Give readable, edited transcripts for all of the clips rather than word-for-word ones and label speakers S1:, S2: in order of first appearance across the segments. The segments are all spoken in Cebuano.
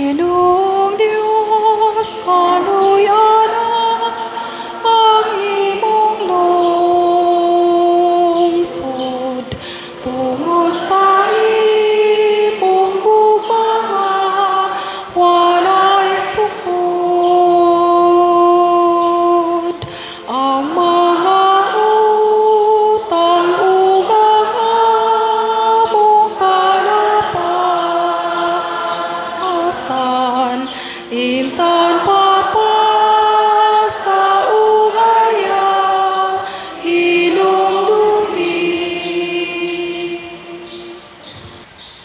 S1: Ginoong Dios, kaluy-ana ang imong lungsod tungod sa imong gugma nga walay sukod. Ang mga utang ug ang among kalapasan intan papasa ug ayaw hinumdumi.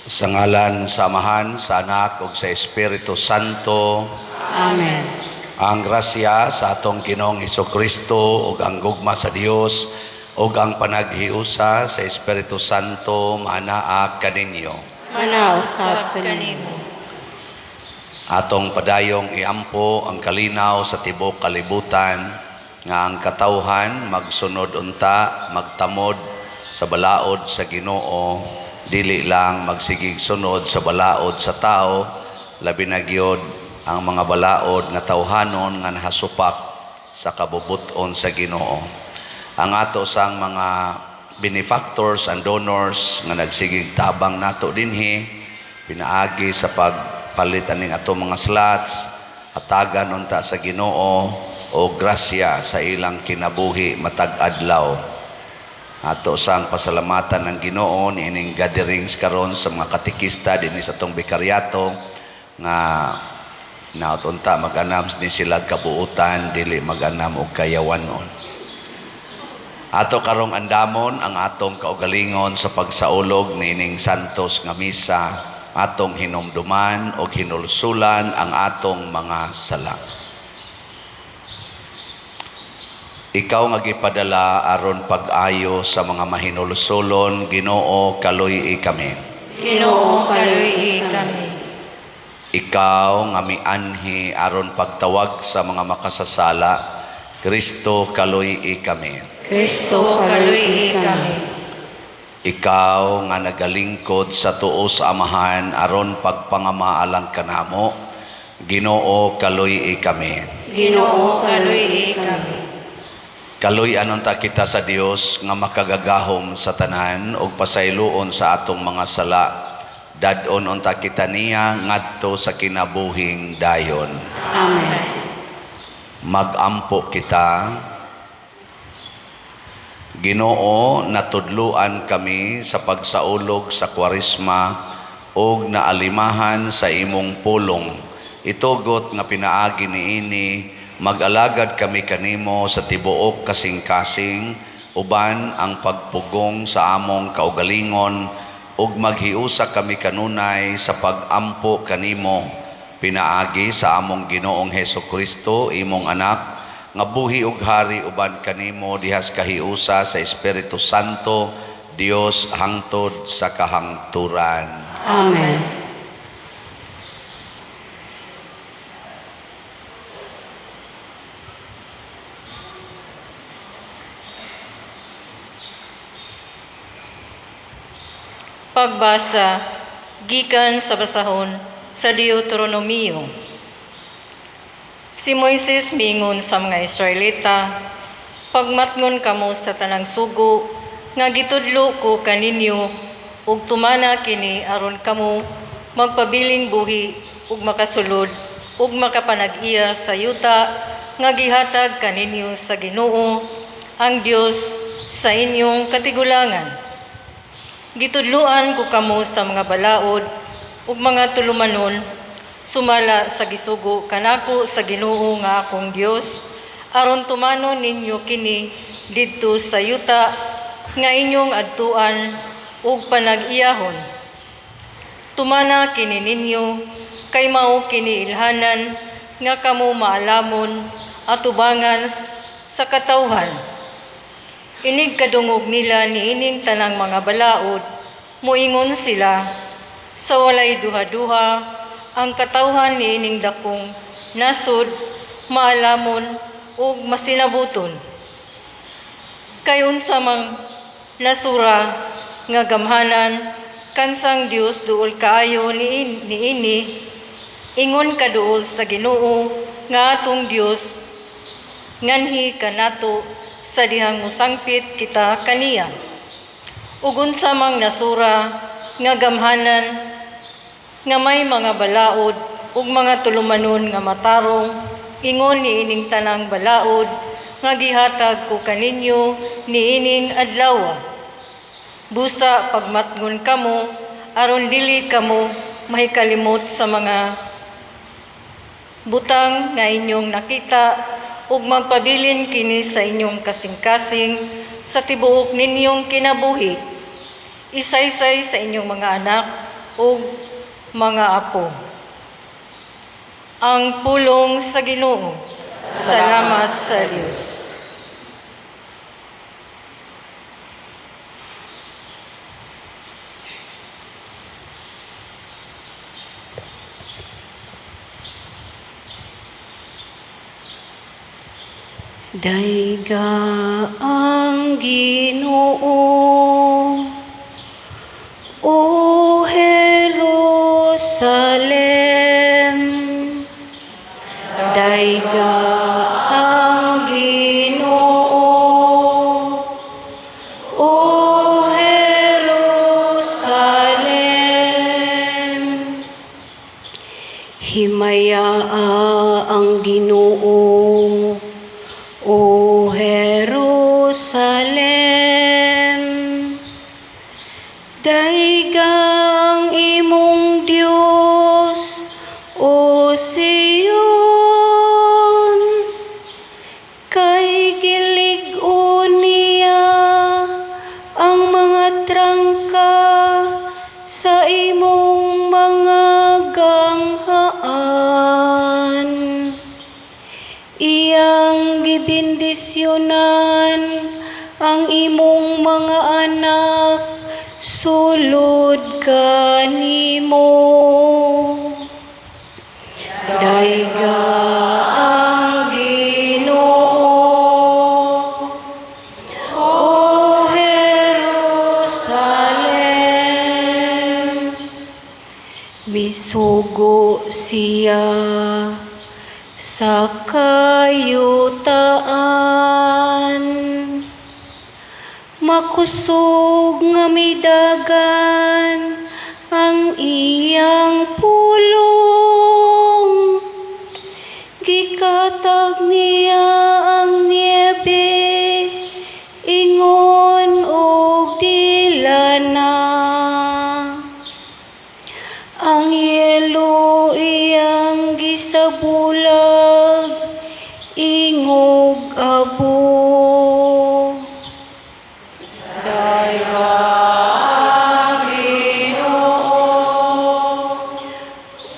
S2: Sa ngalan sa Amahan, sa Anak ug sa Espiritu Santo.
S3: Amen.
S2: Ang grasya sa atong Ginoong Kristo ug ang gugma sa Dios ug ang panaghiusa sa Espiritu Santo maanaa kaninyo.
S3: Manaa usab kanimo.
S2: Atong padayong iampo ang kalinaw sa tibuok kalibutan nga ang katawhan magsunod unta, magtamod sa balaod sa Ginoo, dili lang magsigig sunod sa balaod sa tao, labi na gyud ang mga balaod nga tawhanon nga nahasupak sa kabubuton sa Ginoo. Ang ato sang mga benefactors and donors nga nagsigig tabang nato dinhi pinaagi sa pagpalit aning ato mga slots, hatagan unta sa Ginoo o grasya sa ilang kinabuhi matag adlaw. Ato sang pasalamatan ng Ginoo niining gatherings karon sa mga katikista dinhi sa atong bikaryato nga naot unta mag-anam ni sila kabuutan, dili mag-anam og kayawanon. Ato karong andamon ang atong kaugalingon sa pagsaulog niining santos nga misa, atong hinumduman og hinulsulan ang atong mga sala. Ikaw nga gipadala aron pag-ayo sa mga mahinulsulon, Ginoo, kaluy-i kami.
S3: Ginoo, kaluy-i kami.
S2: Ikaw nga mianhi aron pagtawag sa mga makasasala, Kristo, kaluy-i kami.
S3: Kristo, kaluy-i kami.
S2: Ikaw nga nagalingkod sa tuo sa Amahan aron pagpangamaalang kanamo, Ginoo, kaluy-i kami.
S3: Ginoo, kaluy-i kami.
S2: Kaluy-an unta kita sa Dios nga makagagahom sa tanan ug pasayloon sa atong mga sala. Dad-on unta kita niya ngadto sa kinabuhing dayon.
S3: Amen.
S2: Magampo kita. Ginoo, natudluan kami sa pagsaulog sa Kwaresma ug naalimahan sa imong pulong. Itugot nga pinaagi niini mag-alagad kami kanimo sa tibuok kasing-kasing uban ang pagpugong sa among kaugalingon ug maghiusa kami kanunay sa pagampo kanimo pinaagi sa among Ginoong Hesus Kristo, imong anak, nga buhi ug hari uban kanimo dihas kahiusa sa Espiritu Santo, Dios, hangtod sa kahangturan.
S3: Amen.
S4: Pagbasa gikan sa basahon sa Deuteronomio. Si Moises miingon sa mga Israelita, "Pagmatngon kamo sa tanang sugo nga gitudlo ko kaninyo ug tumana kini aron kamo magpabiling buhi ug makasulod ug makapanag-iya sa yuta nga gihatag kaninyo sa Ginoo ang Dios sa inyong katigulangan. Gitudloan ko kamo sa mga balaod ug mga tulumanon sumala sa gisugo kanako sa Ginoo nga akong Dios aron tumanon ninyo kini didto sa yuta nga inyong adtuan ug panag-iyahon. Tumana kini ninyo kay mao kini ilhanan nga kamo maalamon atubangan sa katawhan. Inig kadungog nila niining tanang mga balaod, moingon sila, sa walay duha-duha ang katawhan niining dakong nasod, maalamon ug masinabuton. Kay unsa mang nasura nga gamhanan kansang Dios duol kaayo niini, Ingon kaduol sa Ginoo nga atong Dios nganhi kanato sa dihang mosangpit kita kaniya. Ug unsa mang nasura nga gamhanan nga may mga balaod ug mga tulumanon nga matarong ingon niining tanang balaod nga gihatag ko kaninyo niining adlaw. Busa pagmatngon kamo aron dili kamo mahikalimot sa mga butang nga inyong nakita ug magpabilin kini sa inyong kasing-kasing sa tibuok ninyong kinabuhi. Isaysay sa inyong mga anak ug mga apo. Ang pulong sa Ginoo. Salamat sa Dios.
S3: Dayga ang Ginoo, O Jerusalem. Dayga ang Ginoo, O Jerusalem. Himayaa ang Ginoo, O Jerusalem. Daygang imong Dios, O Sion, kay gilig-on niya ang mga trangka sa imong mga ganghaan. Iyang gibendisyonan ang imong mga anak sulod kanimo. Dayga ang Ginoo, O Jerusalem. Misugo siya sa kayutaan. Makusog nga midagan ang iyang pulong. Gikatag niya ang niebe, ingon og dila na. Ang yelo iyang gisabulag, ingog abo.
S1: Dayga ang Ginoo.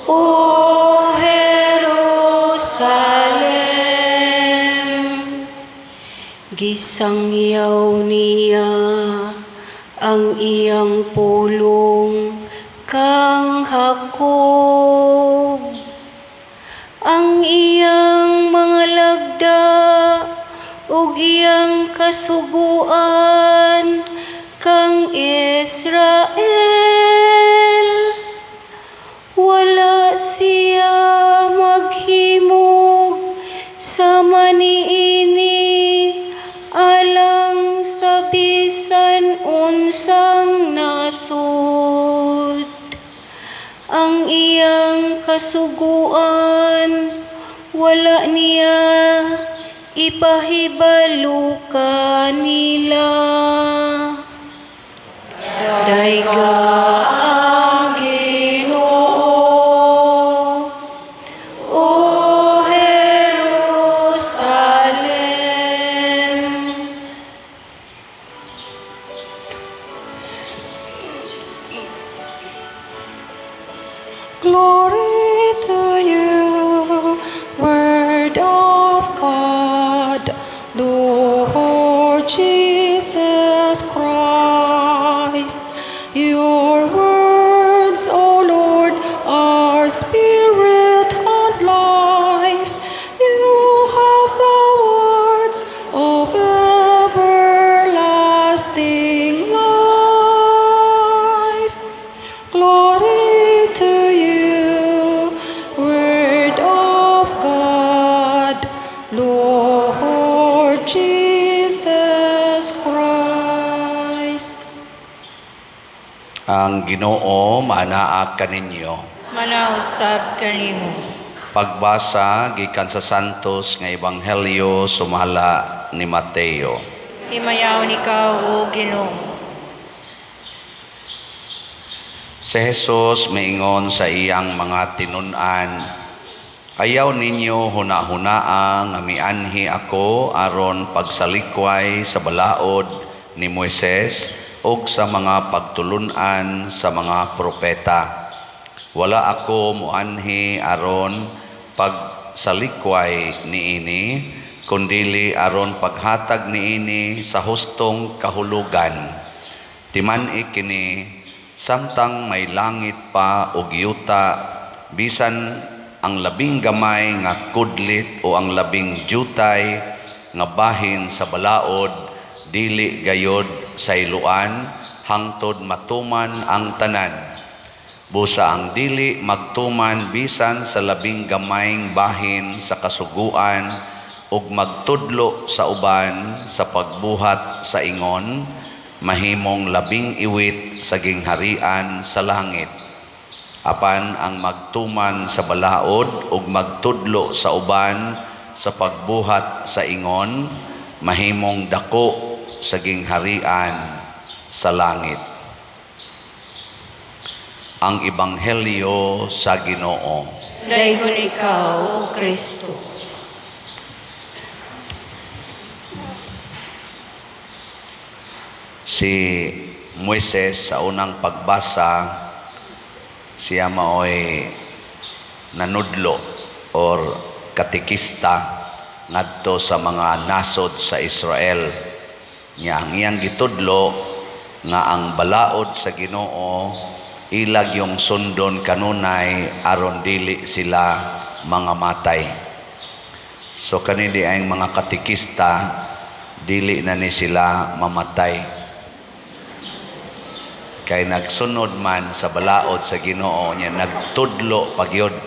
S3: O Jerusalem, gisangyaw niya ang iyang pulong kang Jacob. Ang iyang mga lagda ug iyang kasuguan kang Israel. Wala siya maghimog sama niini alang sa bisan unsang nasod. Ang iyang kasuguan wala niya ipahibalo kanila. Dayga ang Ginoo, O Jerusalem.
S1: Glory to you, Word of God, Lord Jesus Christ. Your words, O Lord, are spirit and life. You have the words of everlasting life. Glory to you, Word Lord Jesus Christ.
S2: Ang Ginoo maanaa kaninyo.
S4: Manausab kanimo.
S2: Pagbasa gikan sa Santos nga Ebanghelyo sumala ni Mateo.
S4: Himayaon ikaw, O Ginoo.
S2: Si Jesus miingon sa iyang mga tinun-an, "Ayaw ninyo hunahunaa nga mianhi ako aron pagsalikway sa balaod ni Moises ug sa mga pagtulun-an sa mga propeta. Wala ako muanhi aron pagsalikway niini, kundili aron paghatag niini sa hustong kahulugan. Timan-i kini, samtang may langit pa ug yuta, bisan ang labing gamay nga kudlit o ang labing jutay nga bahin sa balaod dili gayod sayloan hangtod matuman ang tanan. Busa ang dili magtuman bisan sa labing gamayng bahin sa kasuguan ug magtudlo sa uban sa pagbuhat sa ingon, mahimong labing iwit sa gingharian sa langit. Apan ang magtuman sa balaod ug magtudlo sa uban sa pagbuhat sa ingon, mahimong dako sa gingharian sa langit." Ang Ebanghelyo sa Ginoo.
S4: Daygon ikaw, O Kristo.
S2: Si Moises sa unang pagbasa, siya maoy nanudlo or katekista ngadto sa mga nasod sa Israel. Nya ang iyang gitudlo nga ang balaod sa Ginoo ilag yung sundon kanunay aron dili sila mga matay. So kani di ang mga katekista, dili na ni sila mamatay. Kay nagsunod man sa balaod sa Ginoo nya nagtudlo pagyod.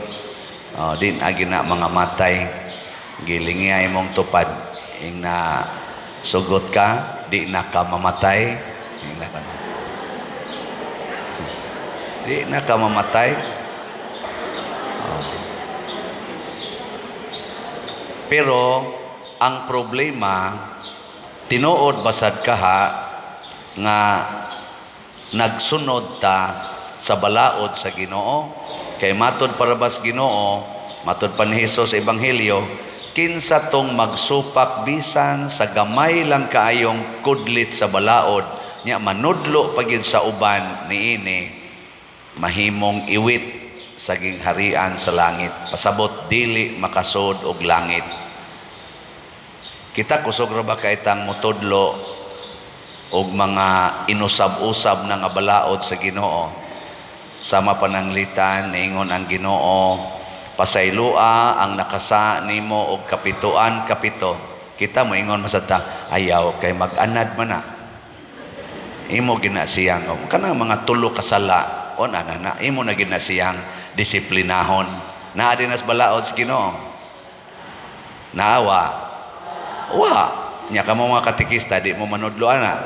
S2: Oh, din agi na mga matay. Gilingi mong tupad ing na sugot ka, di na ka mamatay. Ing na ka na. Di na ka mamatay. Oh. Pero ang problema, tinuod basad kaha nga nagsunod ta sa balaod sa Ginoo? Kay matod para bas Ginoo, matod pa ni Hesus sa Ebanghelyo, kinsa tong magsupak bisan sa gamay lang kaayong kudlit sa balaod nya manudlo pagid sa uban niini, mahimong iwit sa gingharian sa langit. Pasabot, dili makasud og langit. Kita, kusog ra ba kay tang motudlo og mga inusab-usab na nga balaod sa Ginoo? Sama pananglitan niingon ang Ginoo, "Pasayloa ang nakasa nimo og kapituan kapito." Kita moingon masad ta, "Ayaw, kay mag-anad man na." Imo gina siyang kanang mga tulo ka sala on ana na imo na gina siyang disiplinahon. Naa din nas balaod sa Ginoo? Naawa wa nya kamo mga katekista, di mo manudlo ana?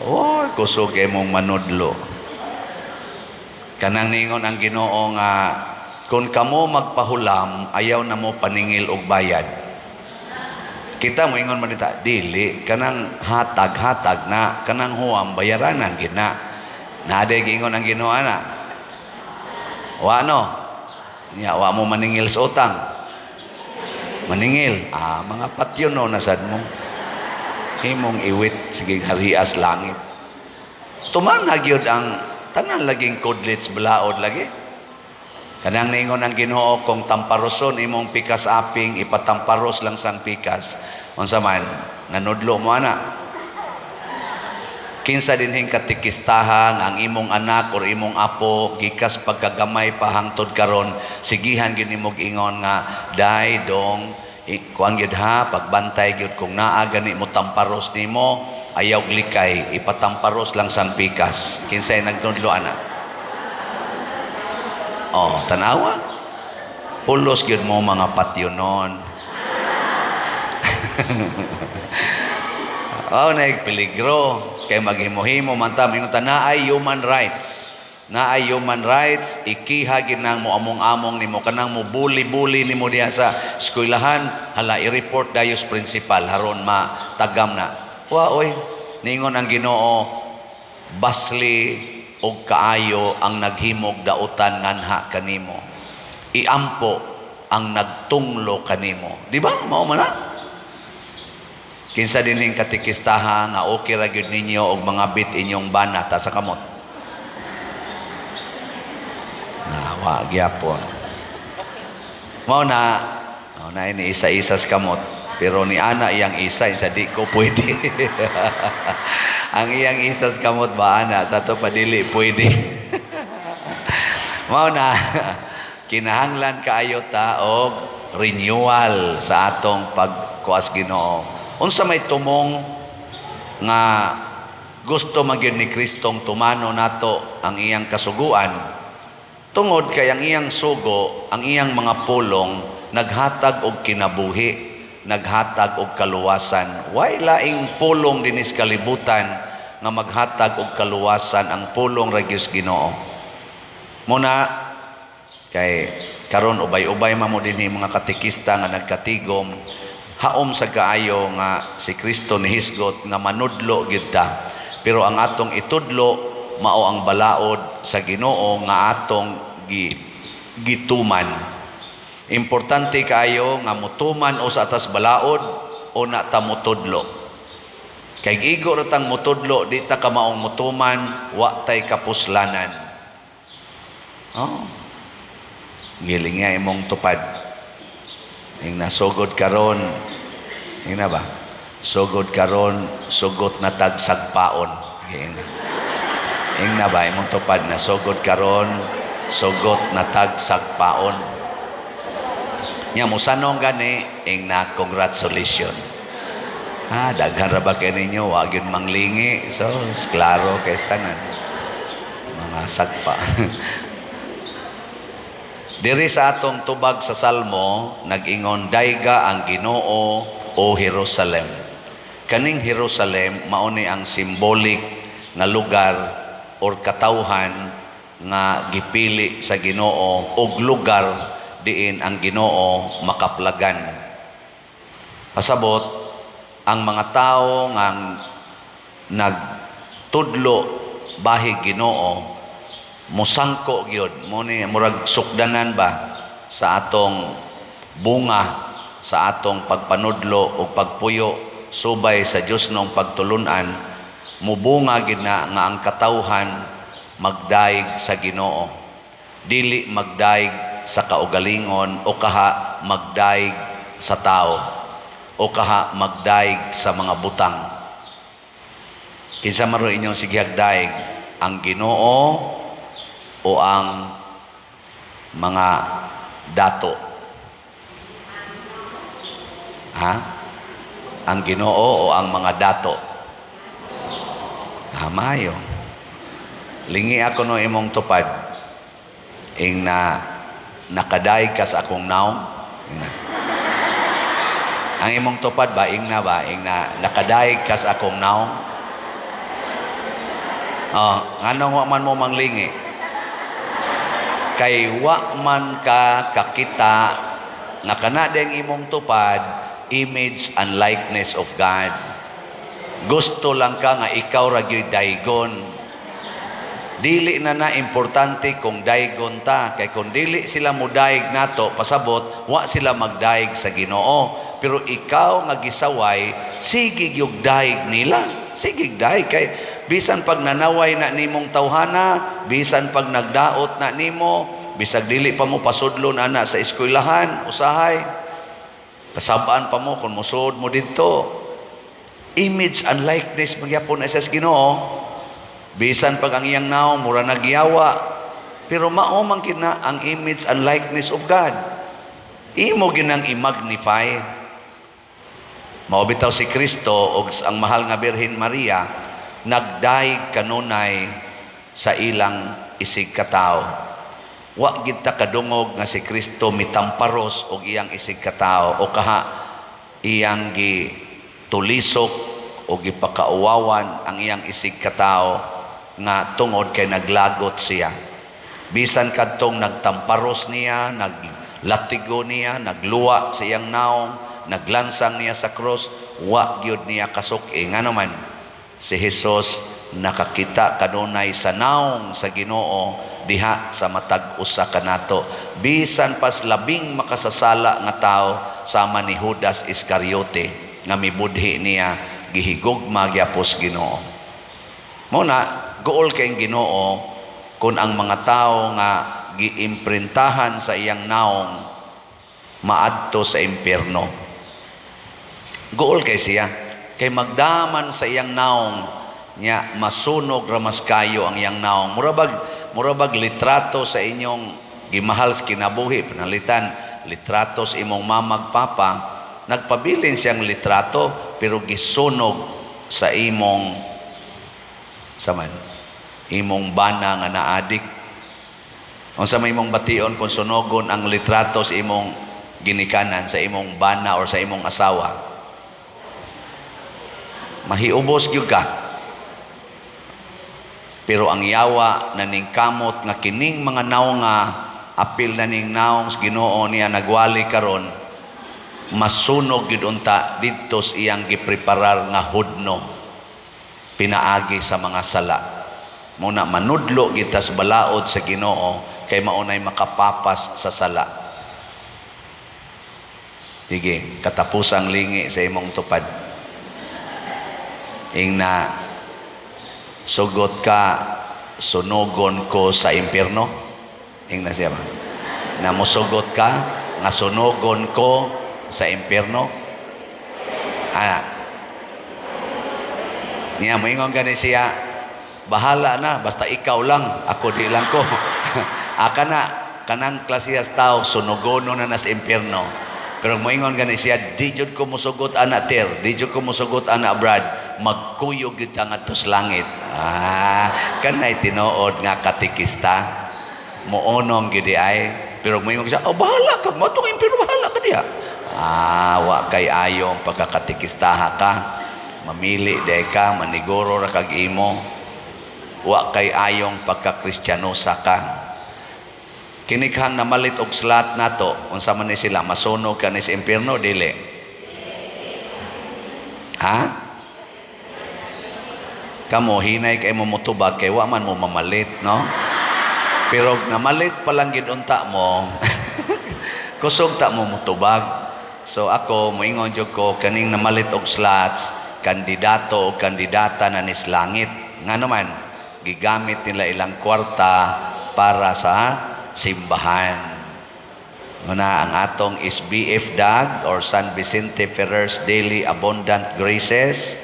S2: Oh, kusog kay mong manudlo. Kanang ningon ang Ginoo nga kung kamo magpahulam, ayaw na mo paningil og bayad. Kita moingon man dita, "Dili, kanang hatag-hatag na, kanang huwam bayaranan gid na." Naa day giingon ang Ginoo ana? Wa, no? Nya wa mo maningil sa utang. Maningil, mga patyon no nasad mo. Himong iwit sige harias langit. Tuman na gyud ang tanan laging kudlits balaod lagi. Kanang ningon ang Ginoo kung tamparoson imong pikas aping, ipatamparos lang sang pikas. Unsa man, nanudlo mo ana? Kinsa dinhing katekistahan ang imong anak or imong apo gikas pagkagamay pa hangtod karon sigihan gyud nimo ingon nga, "Day dong, kuan gyud ha, pagbantay gyud, kung naa gani mo tamparos nimo, ayaw likay, ipatamparos lang sang pikas"? Kinsay nagtudlo ana? Oh, tanawa. Pulos gyud mo mga patyonon. Oh, na peligro kay maghimo-himo man ta, ingon ta naay human rights. Naay human rights, ikiha gid nang mo among-among nimo, kanang mo buli-buli nimo diha sa eskwelahan, hala, i-report dayon sa principal haron matagam na. Wa oy, ningon ang Ginoo, basli og kaayo ang naghimog dautan nganha kanimo. Iampo ang nagtunglo kanimo. Di ba? Mao man na. Kinsa dinhing katikistaha nga okay ra gyud ninyo og mga bit inyong bana ta sa kamot? Na wa gyapon. Mao na ini isa-isa sa kamot, pero ni ana iyang isa isa di ko pwede. Ang iyang isa sa kamot ba ana sa to pa dili pwede. Mao na kinahanglan kaayo ta og renewal sa atong pagkuas Ginoo. Unsa may tumong nga gusto man gyud ni Kristong tumano nato ang iyang kasuguan? Tungod kay ang iyang sugo, ang iyang mga pulong naghatag og kinabuhi, naghatag og kaluwasan. Way laing pulong dinis kalibutan nga maghatag og kaluwasan, ang pulong ra gyud Ginoo. Muna kay karon ubay-ubay man mo dinhi mga katekista nga nagkatigom, haom sa kaayo nga si Kristo nihisgot nga manudlo gyud ta. Pero ang atong itudlo mao ang balaod sa Ginoo nga atong gituman. Importante kaayo nga mutuman o sa atas balaod o na ta mutudlo. Kay igo ra tang mutudlo, di ta kamaong mutuman, wa tay kapuslanan. Oh. Giling nga imong tupad. Ing nasugod karon, ing na ba? Sugod karon, sugot na tag sagpaon. Ing na. Ing na ba imong tupad, nasugod karon, sugot na tag sagpaon. Nya musanong gani, ing na congratulations. Ah, daghan ra ba kay ninyo, wa gyud manglingi. So, klaro kay tanan. Mga sagpa. Diri sa atong tubag sa Salmo, nag-ingon, "Dayga ang Ginoo, o Jerusalem." Kaning Jerusalem mao ni ang symbolic nga lugar or katawhan nga gipili sa Ginoo og lugar diin ang Ginoo makaplagan. Pasabot ang mga tao nga nagtudlo bahig Ginoo musangko gyud mo ni, murag sukdanan ba sa atong bunga sa atong pagpanudlo o pagpuyo subay sa Dios nong pagtulunan, mubunga gid na nga ang katawhan magdaig sa Ginoo, dili magdaig sa kaugalingon o kaha magdaig sa tao o kaha magdaig sa mga butang. Kinsa man ro inyong sigihag daig, ang Ginoo o ang mga dato? Ha? Ang Ginoo o ang mga dato? Ha, maayo. Lingi ako no imong tupad. Ing na nakadaig ka sa akong naong. Ing na. Ang imong tupad ba, ing na ba, ing na nakadaig ka sa akong naong? Oh, nganong wa man mo manglingi? Kay wa man ka kakita nga kana ding imong tupad, image and likeness of God. Gusto lang ka nga ikaw ra gyud daygon. Dili na na importante kung daygon ta, kay kung dili sila mudaig nato, pasabot wa sila magdaig sa Ginoo. Pero ikaw nga gisaway, sige gyud daig nila. Sige daig kay bisan pag nanaway na nimong tawhana, bisan pag nagdaot na nimo, bisag dili pa mo pasudlon ana sa eskwelahan, usahay kasabaan pa mo kung mosud mo didto. Image and likeness magyapon sa Ginoo. Bisan pag ang iyang naong mura nagyawa, pero mao man kina ang image and likeness of God. Imo ginang i-magnify. Mao bitaw si Kristo og ang mahal nga Birhen Maria nagdaig kanunay sa ilang isig katawo. Wa gid ta kadungog nga si Kristo mitamparos og iyang isig katao o kaha iyang gi tulisok o gipakauwawan ang iyang isig katao nga tungod kay naglagot siya. Bisan kadtong nagtamparos niya, naglatigo niya, nagluwa sa iyang naong, naglansang niya sa krus, wa gyud niya kasuk-i. Ngano man, si Jesus nakakita kanunay sa naong sa Ginoo diha sa matag usa kanato. Bisan pas labing makasasala nga tao sama ni Judas Iscariote nga mibudhi niya, gihigugma gyapos Ginoo. Mao na guol kay Ginoo kung ang mga tao nga giimprintahan sa iyang naong maadto sa impyerno. Guol kay siya kay magdaman sa iyang naong nya masunog ra mas kayo ang iyang naong. Murabag litrato sa inyong gimahal sa kinabuhi, panalitan litrato sa imong mamag papa, nagpabilin siyang litrato pero gisunog sa imong saman imong bana nga naadik. Unsa may imong bation kung sunogon ang litrato sa imong ginikanan, sa imong bana or sa imong asawa? Mahiubos gyud ka. Pero ang yawa naningkamot nga kining mga naong nga apil na ning naong sa Ginoo niya nagwali karon, masunog gyud unta didto sa iyang gipreparar nga hudno pinaagi sa mga sala. Mao na manudlo kita sa balaod sa Ginoo kay maunay makapapas sa sala. Sige, katapusang lingi sa imong tupad. Ingna, "Sugot ka, sunugon ko sa impyerno?" Ingna siya ba? Na musugot ka, nga sunugon ko sa impyerno? Ana. Niya, moingon gani siya, "Bahala na, basta ikaw lang, ako di lang ko." Aka na, kanang klasehas tao, sunugono na na sa impyerno. Pero moingon gani siya, "Di jud ko musugot ana, Ter, di jud ko musugot ana, Brad, magkuyog gyud ta ngadto sa langit." Ah, kanay tinuod nga katikista, muunong gid ay. Pero moingon siya, "Oh, bahala ka, matong impyerno, bahala ka diha." Ah, wa kay ayong pagkakatikistaha ka, mamili day ka, maniguro ra kag imo. Wa kay ayong pagkakristyanosa ka. Kinikhang namalit og slot nato, unsa man ni sila, masunog ka ni sa impyerno, dili? Ha? Kamo hinay kay mo motubag kay wa man mo mamalit, no? Pero namalit pa lang gid unta mo, kusog ta mo motubag. So ako moingon jud ko kaning namalit og slots, kandidato o kandidata na nis langit. Ngano man, gigamit nila ilang kwarta para sa simbahan. Muna ang atong SBF DAG or San Vicente Ferrer's Daily Abundant Graces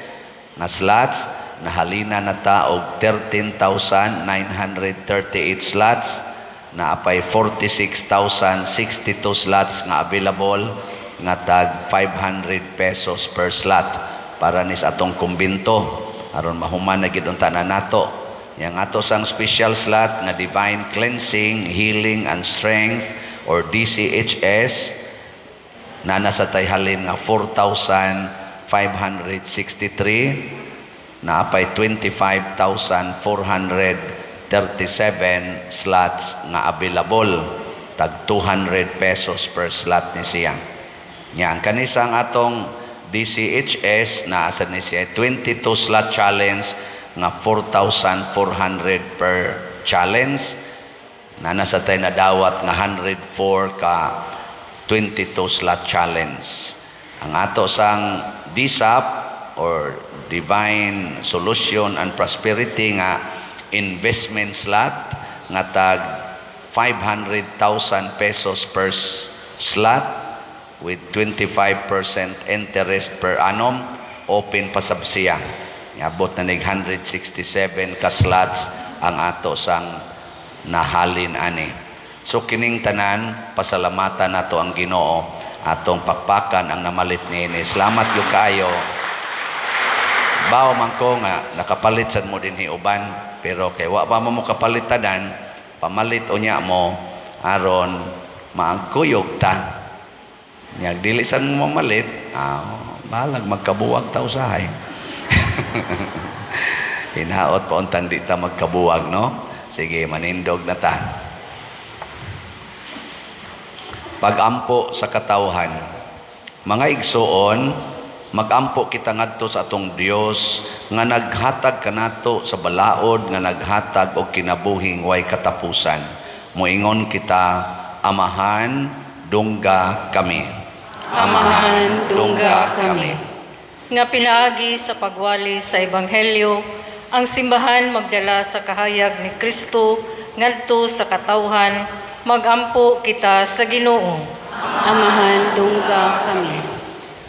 S2: nga slots, nahalina na ta og 13,938 slots, naapay 46,062 slots nga available nga tag 500 pesos per slot para nis atong kumbinto aron mahuman na gid unta na nato. Yang ato sang special slot nga Divine Cleansing, Healing and Strength or DCHS na nasa tay halin nga 4,563, naapay 25,437 slots nga available, tag 200 pesos per slot ni siya. Nya ang kanisang atong DCHS na asa ni siya 22 slot challenge nga 4,400 per challenge, na nasa tay nadawat nga 104 ka 22 slot challenge. Ang ato sang DSAP or Divine Solution and Prosperity nga investment slot nga tag 500,000 pesos per slot with 25% interest per annum, open pa sab siya. Niabot na nig 167 ka slots ang ato sang nahalin ani. So kining tanan, pasalamatan nato ang Ginoo, atong pakpakan ang namalit niini. Salamat gyud kaayo. Bawo man ko nga nakapalit sad mo dinhi uban, pero kay wa pa mo kapalit tanan, pamalit unya mo. Aron maagkuyog ta. Nya dili san mo mamalit, bahalag magkabuwag ta usahay. Hinaot pa untang di ta magkabuwag, no? Sige, manindog na ta. Pagampo sa katawhan. Mga igsuon, magampo kita ngadto sa atong Dios nga naghatag kanato sa balaod nga naghatag og kinabuhing way katapusan. Moingon kita, Amahan, dungga kami.
S3: Amahan, dungga kami.
S4: Nga pinaagi sa pagwali sa ebanghelyo, ang simbahan magdala sa kahayag ni Kristo ngadto sa katawhan, magampo kita sa Ginoo.
S3: Amahan, dungga kami.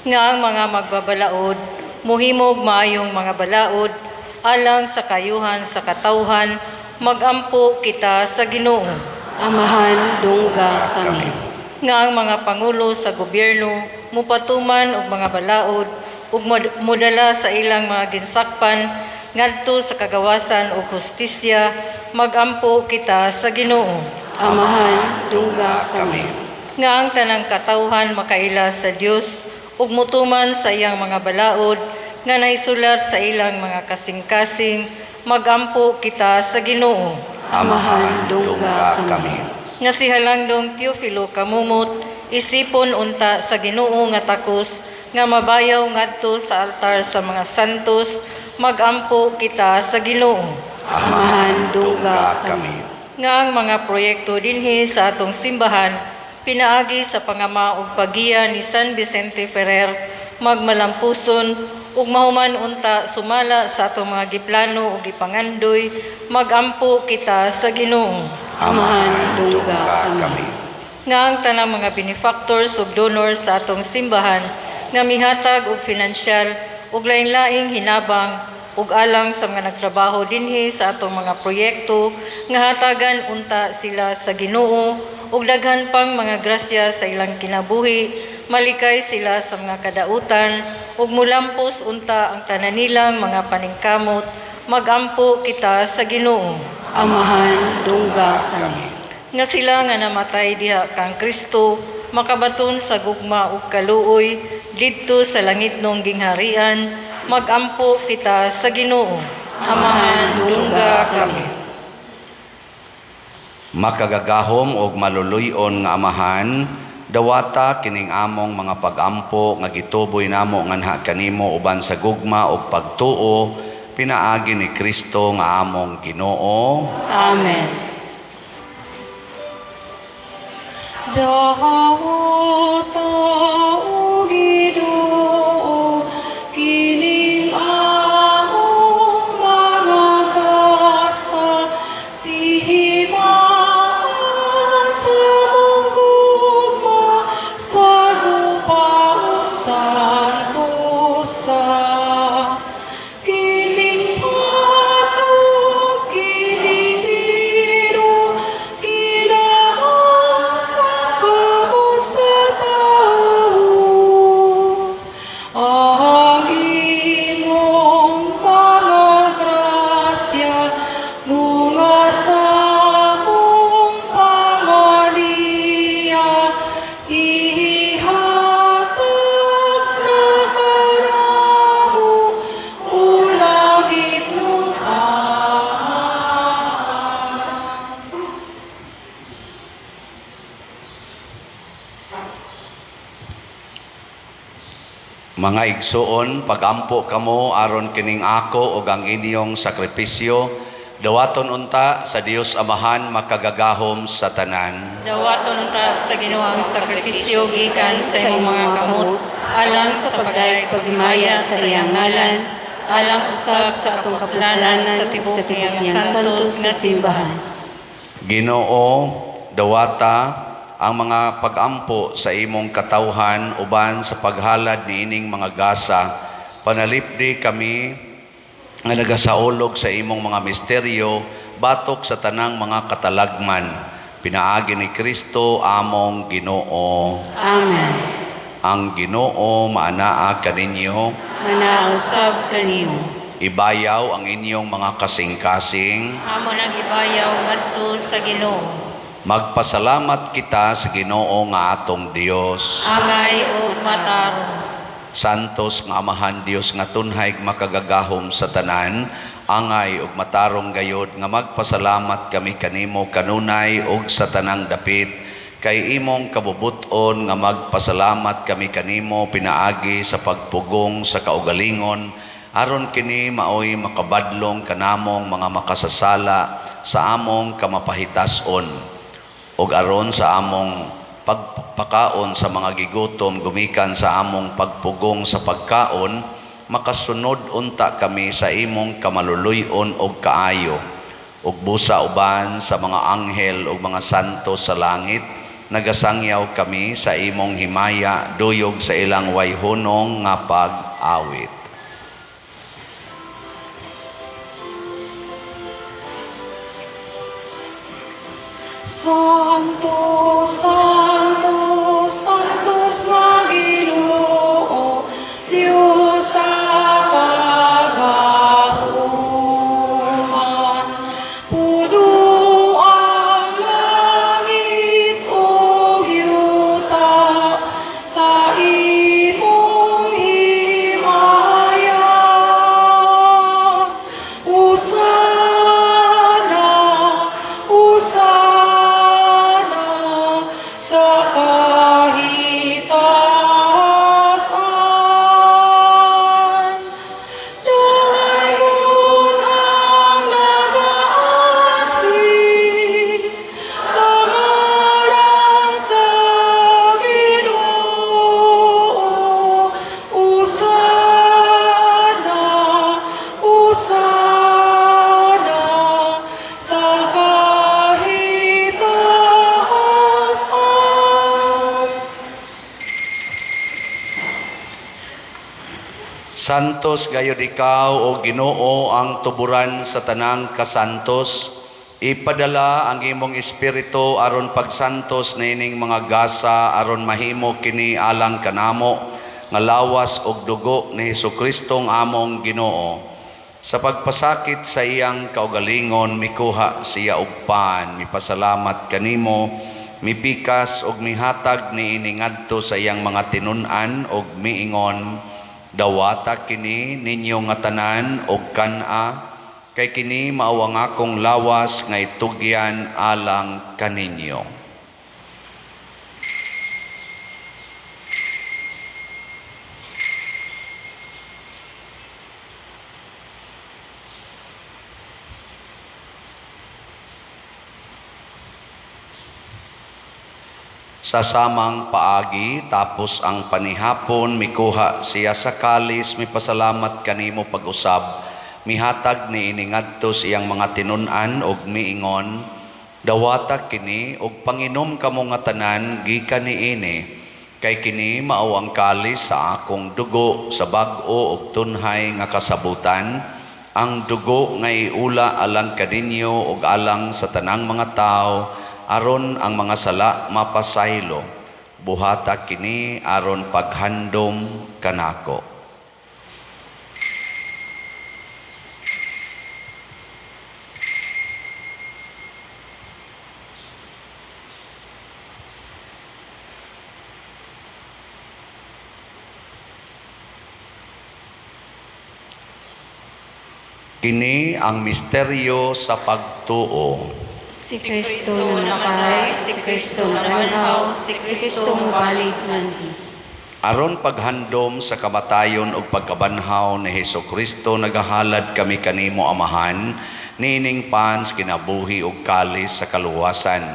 S4: Nga ang mga magbabalaod muhimog maayong mga balaod alang sa kayuhan sa katawhan, magampo kita sa Ginoo.
S3: Amahan, dungga kami.
S4: Nga ang mga pangulo sa gobyerno mupatuman og mga balaod ug modala sa ilang mga ginsakpan ngadto sa kagawasan ug hustisya, magampo kita sa Ginoo.
S3: Amahan, dungga kami.
S4: Nga ang tanang katawhan makaila sa Dios ug mutuman sa iyang mga balaod nga naisulat sa ilang mga kasing-kasing, magampo kita sa Ginoo.
S2: Amahan, dungga kami.
S4: Nga si Halangdong Teofilo Camomot isipon unta sa Ginoo nga takos nga mabayaw ngadto sa altar sa mga santos, magampo kita sa Ginoo.
S3: Amahan, dungga kami.
S4: Nga ang mga proyekto dinhi sa atong simbahan pinaagi sa pangama ug paggiya ni San Vicente Ferrer magmalampuson ug mahuman unta sumala sa atong mga giplano ug gipangandoy, magampo kita sa Ginoo.
S3: Amahan, dungga kami.
S4: Nga ang tanang mga benefactors ug donors sa atong simbahan nga mihatag og finansyal ug lain-laing hinabang ug alang sa mga nagtrabaho dinhi sa atong mga proyekto nga hatagan unta sila sa Ginoo ug daghan pang mga grasya sa ilang kinabuhi, malikay sila sa mga kadautan ug mulampos unta ang tanan nilang mga paningkamot, magampo kita sa Ginoo.
S3: Amahan, dungga kami.
S4: Nga sila nga namatay diha kang Kristo makabaton sa gugma ug kaluoy didto sa langitnong gingharian, magampo kita sa Ginoo. Amahan, dungga kami.
S2: Makagagahom og maluluy-on nga Amahan, dawata kining among mga pagampo nga gituboy namo nganha kanimo uban sa gugma ug pagtuo pinaagi ni Kristo nga among Ginoo.
S3: Amen.
S1: Dawata o Ginoo, kining among mga gasa, tihimaan sa among gugma, sa gupa o santosa. Kining patog, kining biro, kinaang sa kamot sa tao. Ang imong mga grasya, bunga sa among pangaliya, ihatag na kanamo, o langitnong Amahan.
S2: Mga igsuon, pagampo kamo aron kining ako ug ang inyong sakripisyo dawaton unta sa Dios Amahan makagagahom sa tanan.
S4: Dawaton unta sa Ginoo ang sakripisyo gikan sa imong mga kamot alang sa pagdayeg paghimaya sa iyang ngalan, alang usab sa atong kapuslanan sa tibuok niyang santos nga simbahan.
S2: Ginoo, dawata ang mga pagampo sa imong katawhan uban sa paghalad niining mga gasa. Panalipdi kami nga nagasaulog sa imong mga misteryo batok sa tanang mga katalagman. Pinaagi ni Kristo among Ginoo.
S3: Amen.
S2: Ang Ginoo maanaa kaninyo.
S3: Manausab kanimo.
S2: Ibayaw ang inyong mga kasing-kasing.
S4: Amo nang ibayaw ngadto sa Ginoo.
S2: Magpasalamat kita sa Ginoo nga atong Dios.
S4: Angay ug matarong.
S2: Santos nga Amahan, Dios nga tunhay makagagahom sa tanan, angay ug matarong gayod nga magpasalamat kami kanimo kanunay ug sa tanang dapit, kay imong kabubut-on nga magpasalamat kami kanimo pinaagi sa pagpugong sa kaugalingon, aron kini maoy makabadlong kanamong mga makasasala sa among kamapahitason ug aron sa among pagpakaon sa mga gigutom gumikan sa among pagpugong sa pagkaon, makasunod unta kami sa imong kamaluluy-on ug kaayo. Ug busa uban sa mga anghel ug mga santo sa langit, nagasangyaw kami sa imong himaya duyog sa ilang wayhunong nga pag-awit.
S1: Santo, Santo, Santos nga Ginoo, Dios sa kagahuman. Puno ang langit ug yuta sa imong himaya. Hosana, Hosana sa kahitasan. Dayon ang nagaanhi sa ngalan sa Ginoo. Hosana, Hosana sa kahitasan.
S2: Santos gayud ikaw, o Ginoo, ang tuburan sa tanang kasantos. Ipadala ang imong espiritu aron pagsantos niining mga gasa, aron mahimo kini alang kanamo nga lawas ug dugo ni Hesukristo among Ginoo. Sa pagpasakit sa iyang kaugalingon, mikuha siya og pan, mipasalamat kanimo, mipikas ug mihatag niini ngadto sa iyang mga tinun-an ug miingon: "Dawata kini ninyo nga tanan og kan-a, kay kini mao ang akong lawas nga itugyan alang kaninyo." Sa samang paagi, tapos ang panihapon, mikuha siya sa kalis, mipasalamat kanimo pag-usab, mihatag niini ngadto sa iyang mga tinun-an og miingon: "Dawata kini og panginom kamo nga tanan gikan niini, kay kini mao ang kalis sa akong dugo sa bag-o og tunhay nga kasabutan, ang dugo nga iula alang kaninyo ug alang sa tanang mga tawo aron ang mga sala mapasaylo. Buhata kini aron paghandom kanako." Kini ang misteryo sa pagtuo.
S3: Si Kristo namatay, si Kristo nabanhaw, si Kristo mubalik nganhi.
S2: Aron paghandom sa kamatayon ug pagkabanhaw ni Hesus Kristo, nagahalad kami kanimo, Amahan, niining pan sa kinabuhi ug kalis sa kaluwasan.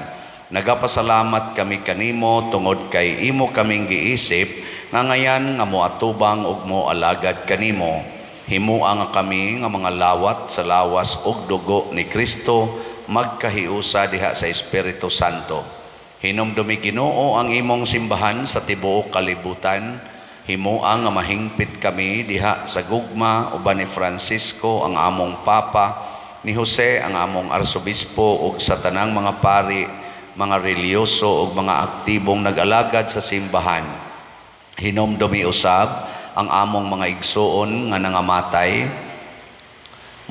S2: Nagapasalamat kami kanimo tungod kay imo kaming giisip nga ngayan nga moatubang ug moalagad kanimo. Himoa nga kami nga mga lawat sa lawas ug dugo ni Kristo magkahiusa diha sa Espiritu Santo. Hinumdumi, Ginoo, ang imong simbahan sa tibuok kalibutan. Himoa nga mahingpit kami diha sa gugma uban ni Francisco ang among Papa, ni Jose ang among Arsobispo, ug sa tanang mga pari, mga relihiyoso ug mga aktibong nag-alagad sa simbahan. Hinumdumi usab ang among mga igsuon nga nangamatay.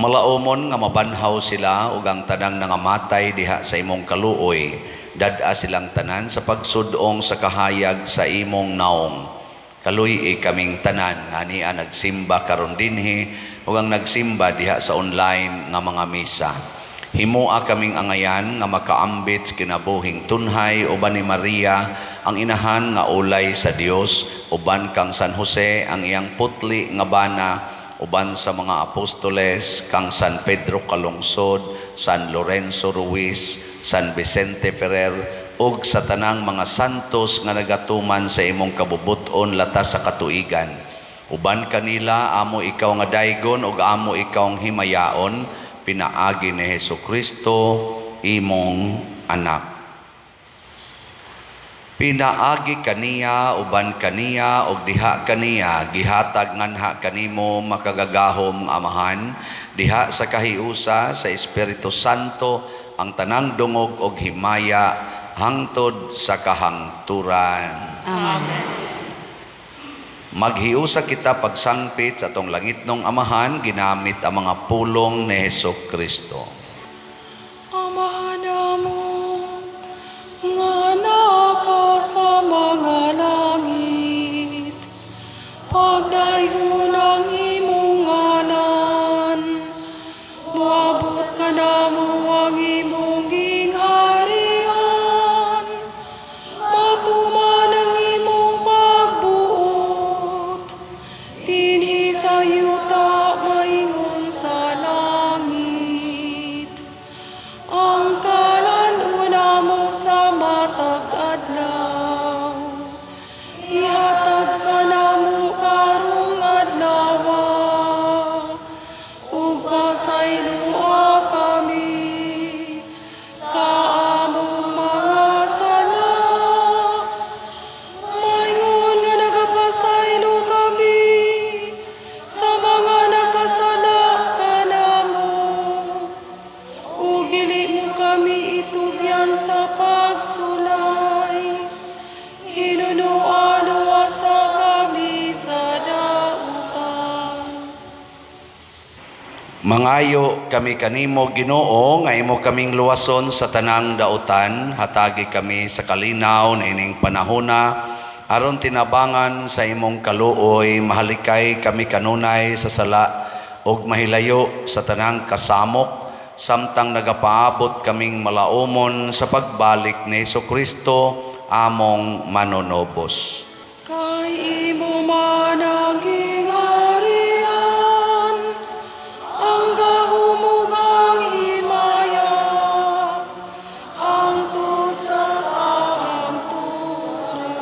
S2: Malaumon nga mabanhaw sila ug ang tanang nangamatay diha sa imong kaluoy. Dad-a silang tanan sa pagsudong sa kahayag sa imong naong. Kaluy-i kaming tanan nga ania nagsimba karon dinhi ug ang nagsimba diha sa online nga mga misa. Himoa kaming angayan nga makaambit sa kinabuhing tunhay uban ni Maria, ang inahan nga ulay sa Dios, uban kang San Jose, ang iyang putli nga bana, uban sa mga apostoles, kang San Pedro Calungsod, San Lorenzo Ruiz, San Vicente Ferrer, ug sa tanang mga santos nga nagatuman sa imong kabubut-on latas sa katuigan. Uban kanila amo ikaw nga daygon ug amo ikaw himayaon pinaagi ni Hesus Kristo, imong anak. Pinaagi kaniya, uban kaniya, ug diha kaniya, gihatag nganha kanimo, makagagahom nga Amahan, diha sa kahiusa sa Espiritu Santo, ang tanang dungog og himaya hangtod sa kahangturan.
S3: Amen.
S2: Maghiusa kita pagsangpit sa atong langitnong Amahan ginamit ang mga pulong ni Hesus Kristo.
S1: Amahan namo nga naa ka sa mga langit, pagdaygon ang imong ngalan, moabot kanamo ang imong gingharian, matuman ang imong pagbuot, dinhi sa yuta maingon sa langit. Ang kalan-on namo sa matag adlaw, ihatag kanamo karong adlaw, ug pasayloa kami sa among mga sala, maingon nga nagapasaylo kami sa mga nakasala kanamo. Ug dili mo kami itugyan sa pagsulay, hinunoa luwasa kami sa dautan.
S2: Mangayo kami kanimo, Ginoo, nga imo kaming luwason sa tanang dautan. Hatagi kami sa kalinaw na ining panahona aron tinabangan sa imong kaluoy mahalikay kami kanunay sa sala ug mahilayo sa tanang kasamok samtang nagapaabot kaming malaumon sa pagbalik ni Kristo, among manunobos.
S1: Kay imo man ang gingharian, ang gahom ug ang himaya, hangtod sa kahangturan.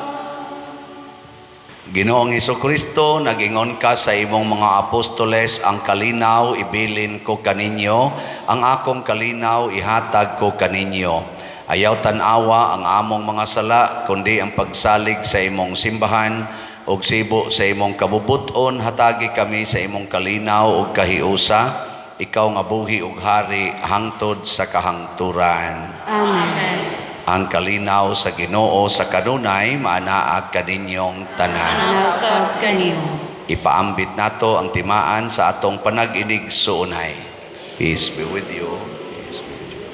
S2: Ginoong Kristo, nagingon ka sa imong mga apostoles, "Ang kalinaw ibilin ko kaninyo, ang akong kalinaw ihatag ko kaninyo." Ayaw tan-awa ang among mga sala, kundi ang pagsalig sa imong simbahan, ug sibo sa imong kabubuton, hatagi kami sa imong kalinaw ug kahiusa, ikaw nga buhi ug hari hangtod sa kahangturan.
S3: Amen.
S2: Ang kalinaw sa Ginoo sa kanunay maanaa kaninyong tanan.
S3: Mausab kanimo.
S2: Ipaambit nato ang timaan sa atong panag-inigsuonay. Peace be with you. Peace be with you.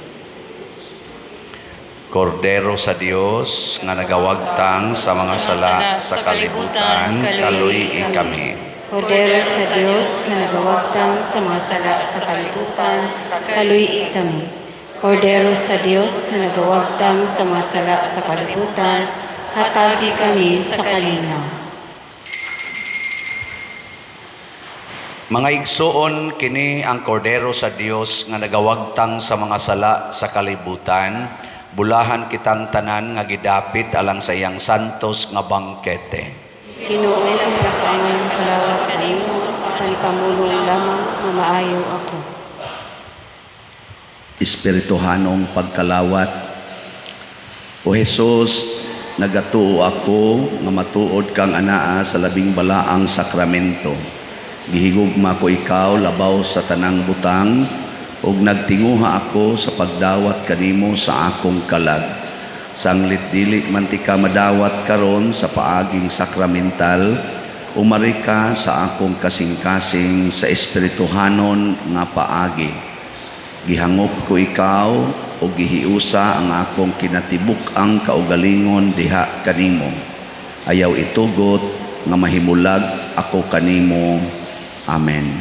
S2: Kordero sa Dios nga nagawagtang sa mga sala sa kalibutan, kaluy-i kami.
S3: Kordero sa Dios nga nagawagtang sa mga sala sa kalibutan, kaluy-i kami. Kordero sa Dios nga nagawagtang sa mga sala sa kalibutan, hatagi kami sa kalinaw.
S2: Mga igsuon, kini ang Kordero sa Dios nga nagawagtang sa mga sala sa kalibutan. Bulahan kitang tanan nga gidapit alang sa iyang santos nga bangkete.
S3: Ginoo, kung angan kalawat kanimo, apan ipamulong lamang, mamaayo ako.
S2: Espirituhanong pagkalawat. O Jesus, nagatuo ako nga matuod kang anaa sa labing balaang sakramento. Gihigugma ko ikaw labaw sa tanang butang ug nagtinguha ako sa pagdawat kanimo sa akong kalag. Sanglit dili man tika madawat karon sa paaging sakramental, umari ka sa akong kasing-kasing sa espirituhanon nga paagi. Gihangop ko ikaw. Ug gihiusa ang akong kinatibuk-ang kaugalingon diha kanimo. Ayaw itugot nga mahimulag ako kanimo. Amen.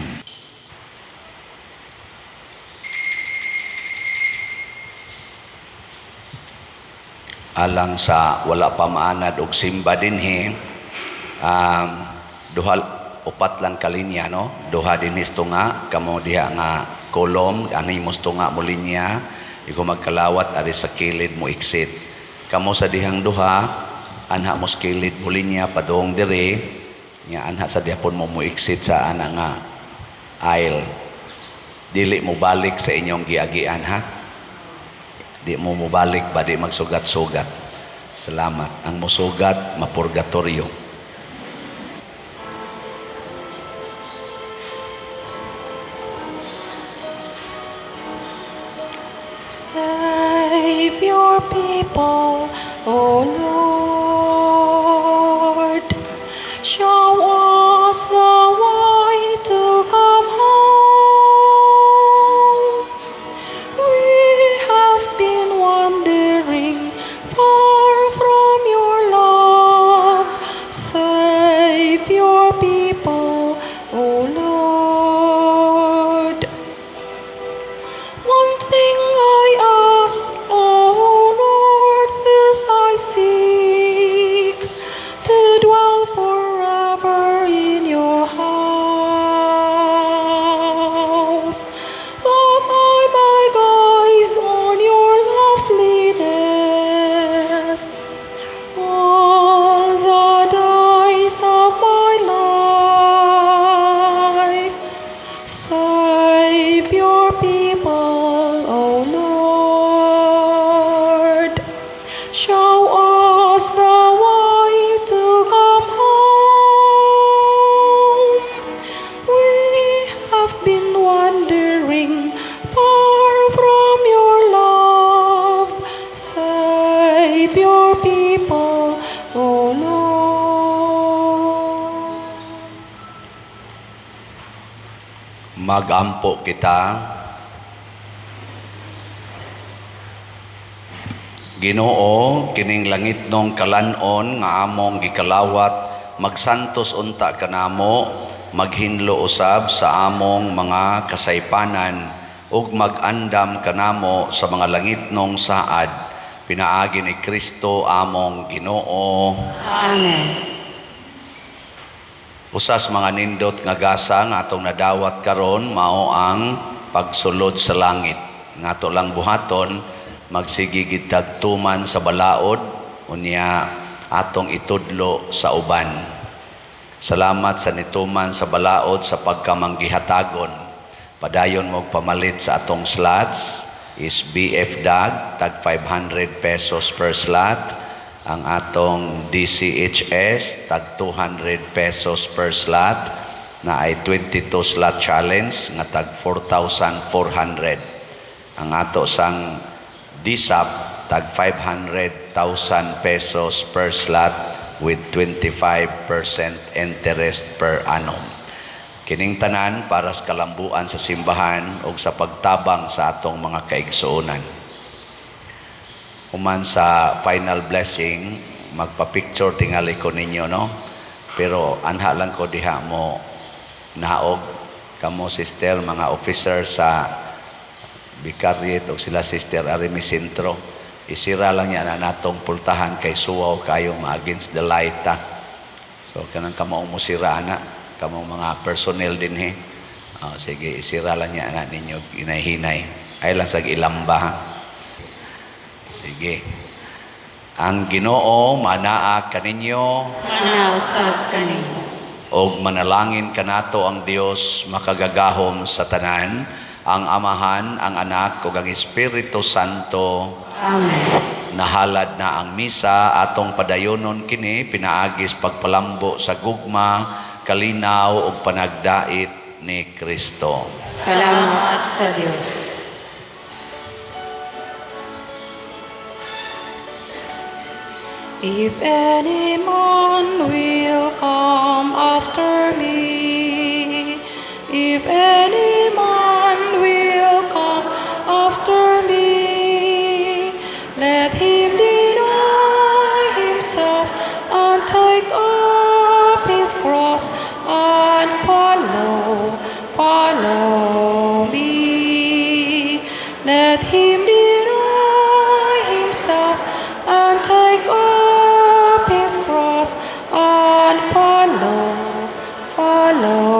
S2: Alang sa wala pa maanad og simba dinhi, duha, upat lang kalinya, no? Duha dinhi nga kamo diha nga kolom ani mo nga mo linya, iko magkalawat ari sa kilid mo exit. Kamo sa dihang duha, anha mo sa kilid mo linya padung diri nya, anha sa dihapon mo mo exit sa ana nga aisle. Dili mo balik sa inyong giagian, ha? Di mo mobalik ba, di magsugat-sugat. Salamat. Ang musugat, mapurgatorio.
S1: Save your people, O Lord. Show us the way to come home. We have been wandering far from your love. Save your people, O Lord. One thing I ask, O Lord, this I seek, to dwell forever in your house, that I may gaze on your loveliness all the days of my life. Save your people, O Lord. Show us the way to come home. We have been wandering far from your love. Save your people, O Lord.
S2: Magampo kita. Ginoo, kining langitnong kalan-on nga among gikalawat, magsantos unta kanamo, maghinlo usab sa among mga kasaypanan ug mag-andam kanamo sa mga langitnong saad, pinaagi ni Kristo among Ginoo.
S3: Amen.
S2: Usas mga nindot nga gasa nga atong nadawat karon mao ang pagsulod sa langit. Nga ato lang buhaton, magsige gitag tuman sa balaod, unya atong itudlo sa uban. Salamat sa nituman sa balaod sa pagkamanggihatagon. Padayon mo pamalit sa atong slots is BF DAG, tag 500 pesos per slot. Ang atong DCHS, tag 200 pesos per slot, na ay 22 slot challenge nga tag 4,400. Ang ato sang DSAP, tag 500,000 pesos per slot with 25% interest per annum. Kining tanan para sa kalambuan sa simbahan o sa pagtabang sa atong mga kaigsuonan. Human sa final blessing, magpa-picture tingali ko ninyo, no? Pero anha lang ko diha mo naog kamo, sister, mga officer sa Vicariate o sila Sister Arimi Sentro. Isira lang niya na natong pultahan kay suwaw kayo, ma against the light ta. So kanang kamaong mo sira ana, kamong mga personnel din he. Oh, sige, isira lang niya na ninyo hinay-hinay. Ay lang sag ilamba, ha. Sige. Ang Ginoo manaa kaninyo.
S3: Manausab kanimo.
S2: Og manalangin kanato ang Dios makagagahom sa tanan, ang Amahan, ang Anak ug ang Espiritu Santo.
S3: Amen.
S2: Nahalad na ang misa, atong padayonon kini pinaagis pagpalambo sa gugma, kalinaw ug panagdait ni Kristo.
S3: Salamat sa Dios.
S1: If any man will come after me, if any man will come after me, cross and follow, follow.